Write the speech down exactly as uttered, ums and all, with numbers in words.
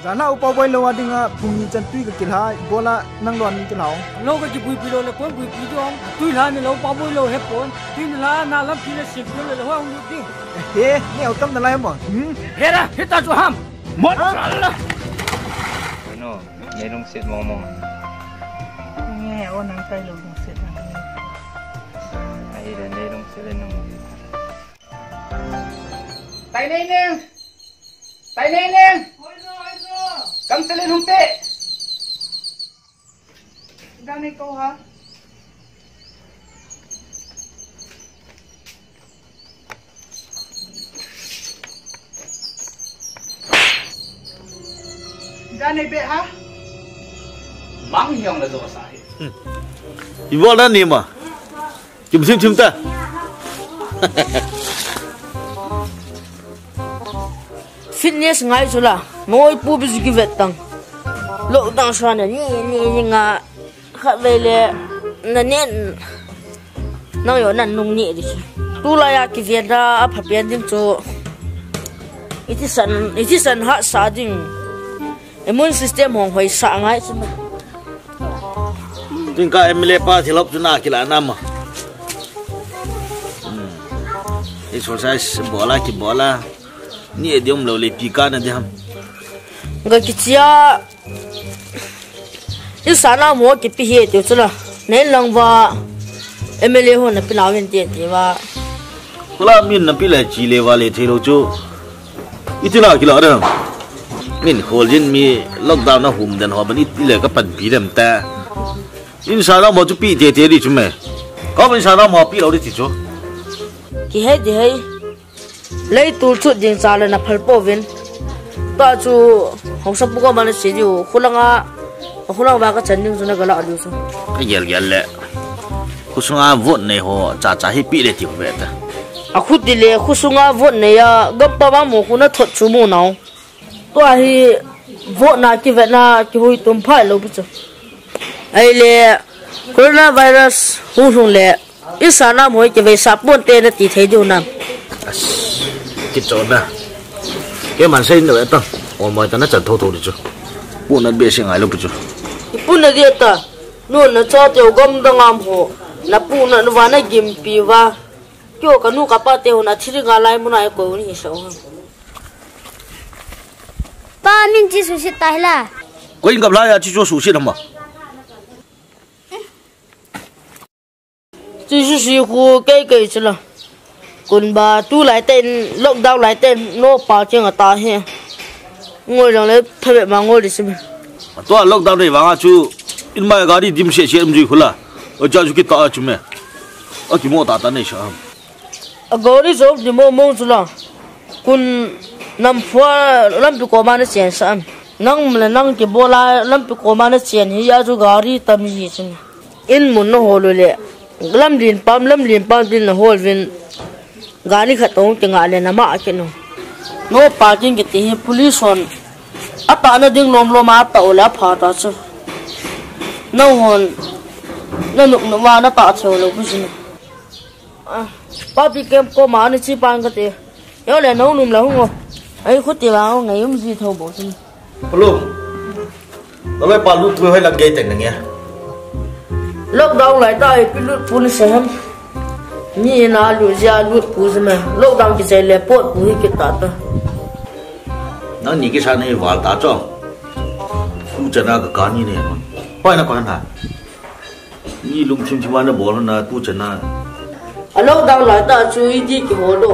Jan a upa boi lou a dinga, phung ni chan tui ka kilha, ibola nang lou ni kilha. Lou ka kibuipi lou le kon buipi ding. Tui lha ni lou pa boi lou he pon. Tui ni lha na lampi le sim le le hong lut ding. He, ne au tam na lai mo. Hmm? Hera, hita chu ham. Mot. Ano, nei lungset mong mong. Nge, o nang kai lou lungset na. Ai, le nei lungset le nung. Tainei neng! Tainei neng! Kam selen hung te! Dang nei ko ha? Dang nei be ha? Mang hiong la jo sa hi. Ibola ni ma. Kim sim sim ta. Fitness ngai chu la, moi pu bi ju kivet tang. Lockdown sa na ni ni ni nga khat vei le na nen nang yo nan nung ni di chu. Tulai a kivet na a pha pian ding chu. Iti san, iti san ha sa ding. Immune system hong hoi sa ngai chu. Tin ka M L A pa thilop chu na kila na ma. Hmm. Exercise bola kibola. Ni e diom lo le pi ka na di ham. Ga kichia. Insana mo kipi he te chu la. Nei lang va M L A ho na pi na ven te te va. Kula min na pi le chi le va le thei lo chu. Iti la kila da. Min khol jin mi lockdown na hum den ho ban iti le ka pan pi dem ta. Insana mo chu pi te te di chu me. Ka insana mo pi lo di ti chu. Ki he di he. Lei tul chu ding cha le na phal po vin. Ta chu hausa pu ko ma na si diu. Khulanga, khulang va ka chan ding chu na ga la diu chu. Ka gel gel le. Khusunga vote nei ho cha cha hi pi le ti ve ta. A khu ti le khusunga vote nei a gam pa ma mo khu na thot chu mu nau. Tua hi vote na kivet na kihui tum phai lo pi chu. Ai le coronavirus hu hlung le insana mo kivei sa pon te na ti thei diu nam. As, kichona. Ke man sei na ve ta. O mo ta na chan tho tho di chu. Pu na be se ngai lo pi chu. Pu na di ta. Nu na cha te gam da ngam ho. Na pu na va na gim pi va. Kyo ka nu ka pa te hon a thiri nga lai muna e ko ni sa o. Pa min chi su sit ta hila. Ko in gap la ya chi cho su sit hama. Chi su si khu kei kei chila. Kun ba tu lai te lockdown lai te no pa che nga ta he. Ngoi lang le phe ma ngoi di sim. Tua lockdown nei vanga chu in mai gari dim se se um ji khula. O cha chu ki ta chu me. A ki mo ta ta nei sa. A gari jo di mo mo chu la. Kun nam phua lampi ko ma na chen sa am. Nang le nang ki bola lampi ko ma na chen hi ya chu gari tam hi chun. In mun na hol le. Lam lin pam, lam lin pam din na hol vin. Gari khat ong ti nga le na ma ke no. No parking kiti hi police hon. A ta na ding lom lom a ta o le a pha ta chu. Na hon. Na nuk nuk ma na ta cheu lo ku sin. Ah, papi kem ko ma ni chi pan ka ti. Yo le no num la hung o. Ai khu ti la o ngai um ji tho bo sin. Hello. Naloi pa lut pu hoi lang gei teng nang ya. Lockdown lai ta ipi lut pu ni se ham. Ni na lu jia lut pu se me. Lockdown ki se le pot pu hi ki ta ta. Nang ni ki sa nei val ta cho. Ku cha na ka ka ni ne. Hoi na ko na. Ni lungthim thim a na bol na tu cha na. A lockdown lai ta chu i di ki hol do.